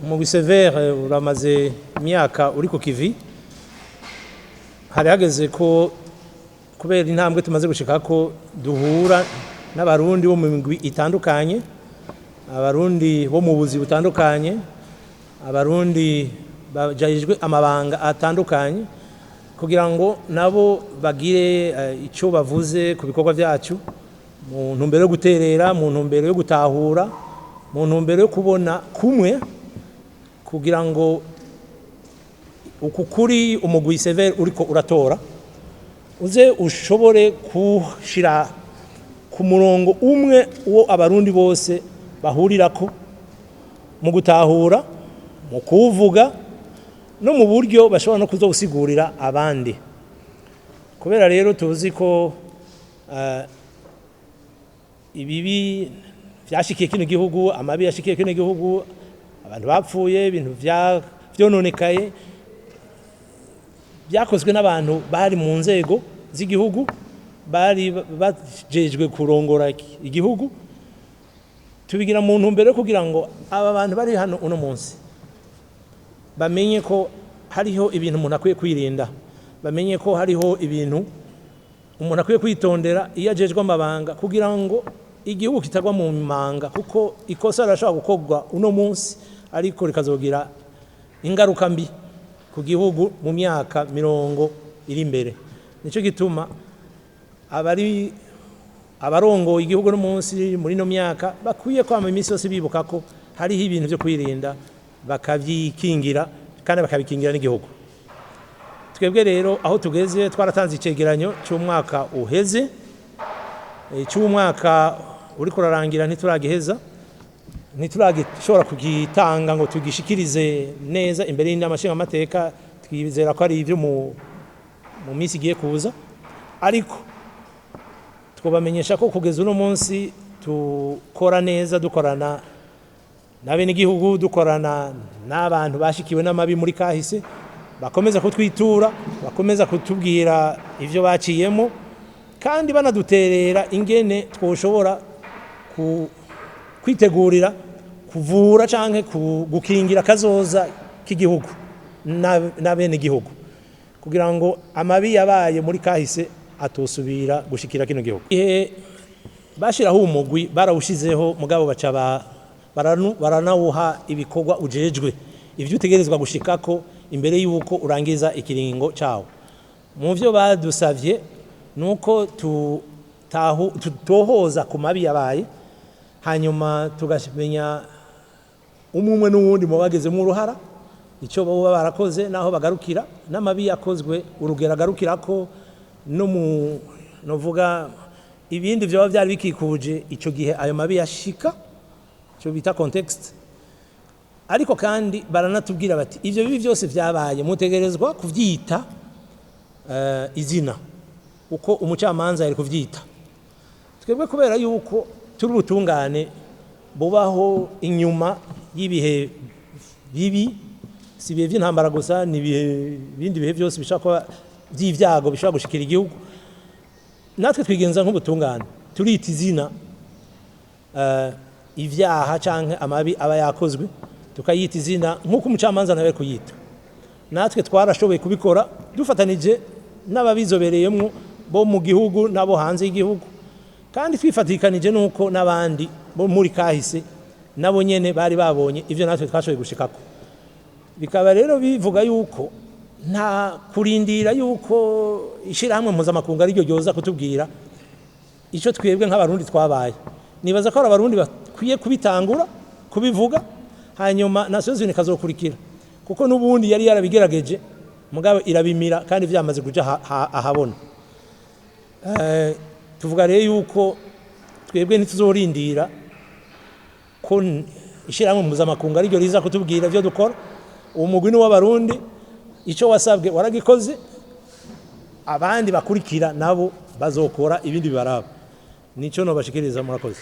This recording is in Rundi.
Umugwi CVR uramaze imyaka uri ku kivi. Hari hageze ko, kubera intambwe tumaze gushika, ko duhura n'Abarundi bo mu migwi itandukanye, Abarundi bo mu buzi butandukanye, Abarundi bajejwe amabanga atandukanye, kugira ngo nabo bagire icyo bavuze ku bikorwa byacu, mu ntumbero yo guterera, mu ntumbero yo gutahura, mu ntumbero yo kubona kumwe, kugira ngo uku kuri umugwi CVR uriko uratora uze ushobore kushira ku murongo umwe uwo Abarundi bose bahurirako mu gutahura, mu kuwuvuga no mu buryo bashobora no kuzowusigurira abandi. Kubera rero tuzi ko ibibi vyashikiye kino gihugu, amabi yashikiye kino gihugu, abantu bapfuye, ibintu vyononekaye, byakozwe n'abantu bari mu nzego z'igihugu, bari bajejwe kurongora igihugu, tubigira mu ntumbero yo kugira ngo aba bantu bari hano uno munsi bamenye ko hariho ibintu umuntu akwiye kwirinda, bamenye ko hariho ibintu umuntu akwiye kwitondera iyo ajejwe amabanga, kugira ngo igihugu kitagwa mu manga, kuko ikosa rirashobora gukorwa uno munsi ariko rikazogira ingaruka mbi ku gihugu mu myaka 30 iri imbere. Nicyo gituma abari abarongoye igihugu no munsi muri no myaka bakwiye kwama iminsi yose bibuka ko hariho ibintu byo kwirinda, bakavyikingira kandi bakabikingira n'igihugu. Twebwe rero aho tugeze, twaratanze icegeranyo cy'umwaka uheze. Cy'umwaka uri kurarangira ntituragiheza, ntituragishobora kugitanga ngo tugishikirize neza imbere y'Inama Nshingamateka. Twizera ko ari ibyo mu minsi igiye kuza, ariko twabamenyesha ko kugeza uno munsi tukora neza, dukorana n'abenegihugu, dukorana n'abantu bashikiwe n'amabi muri kahise, bakomeza kutwitura, bakomeza kutubwira ivyo baciyemo, kandi banaduterera ingene twoshobora kwitegurira kuvura canke gukingira kazoza k'igihugu n'abenegihugu, kugira ngo amabi yabaye muri kahise atosubira gushikira kino gihugu. Ihe bashiraho umugwi, barawushizeho, mugabo baca baranawuha ibikorwa ujejwe, ivyo utegerezwa gushikako imbere y'uko urangiza ikiringo cawo. Mu vyo badusavye nuko tutohoza ku mabi yabaye, hanyuma tugamenya umwe umwe n'uwundi mu bagezemo uruhara, icyo baba barakoze, n'aho bagarukira, n'amabi yakozwe urugero agarukirako, no mu novuga ibindi vyoba byari bikikuje ico gihe ayo mabi yashika, icyo bita contexte. Ariko kandi baranatubwira bati: "Ivyo bibi byose vyabaye mutegerezwa kuvyita izina uko umucamanza yari kuvyita." Twebwe, kubera yuko turi ubutungane bubaho inyuma y'ibihe bibi, si ibihe by'intambara gusa, ni ibihe bindi bihe byose bishobora kuba by'ibyago bishobora gushikira igihugu, natwe twigenza nk'ubutungane, turita izina ivyaha canke amabi aba yakozwe, tukayita izina nk'uko umucamanza nawe kuyita. Natwe twarashoboye kubikora dufatanije n'ababizobereyemwo bo mu gihugu n'abo hanze y'igihugu, kandi twifatikanije n'uko n'abandi bo muri kahise nabo nyene bari babonye ivyo natwe twashoboye gushikako. Bikaba rero bivuga yuko nta kurindira yuko ishirahamwe mpuzamakungu ariryo ryoza kutubwira icyo twebwe nk'Abarundi twabaye. Nibaza ko ari Abarundi bakwiye kubitangura kubivuga, hanyuma Nations Unies ikazokurikira, kuko n'ubundi yari yarabigerageje, mugabo irabimira kandi vyamaze kuja ahabona. Tuvuga rero yuko twebwe ntituzorindira ko ishirahamwe mpuzamakungu ariryo riza kutubwira ivyo dukora. Uwo mugwi ni uw'Abarundi, icyo wasabwe waragikoze, abandi bakurikira nabo bazokora ibindi bibaraba. Nico nobashikiriza, murakoze.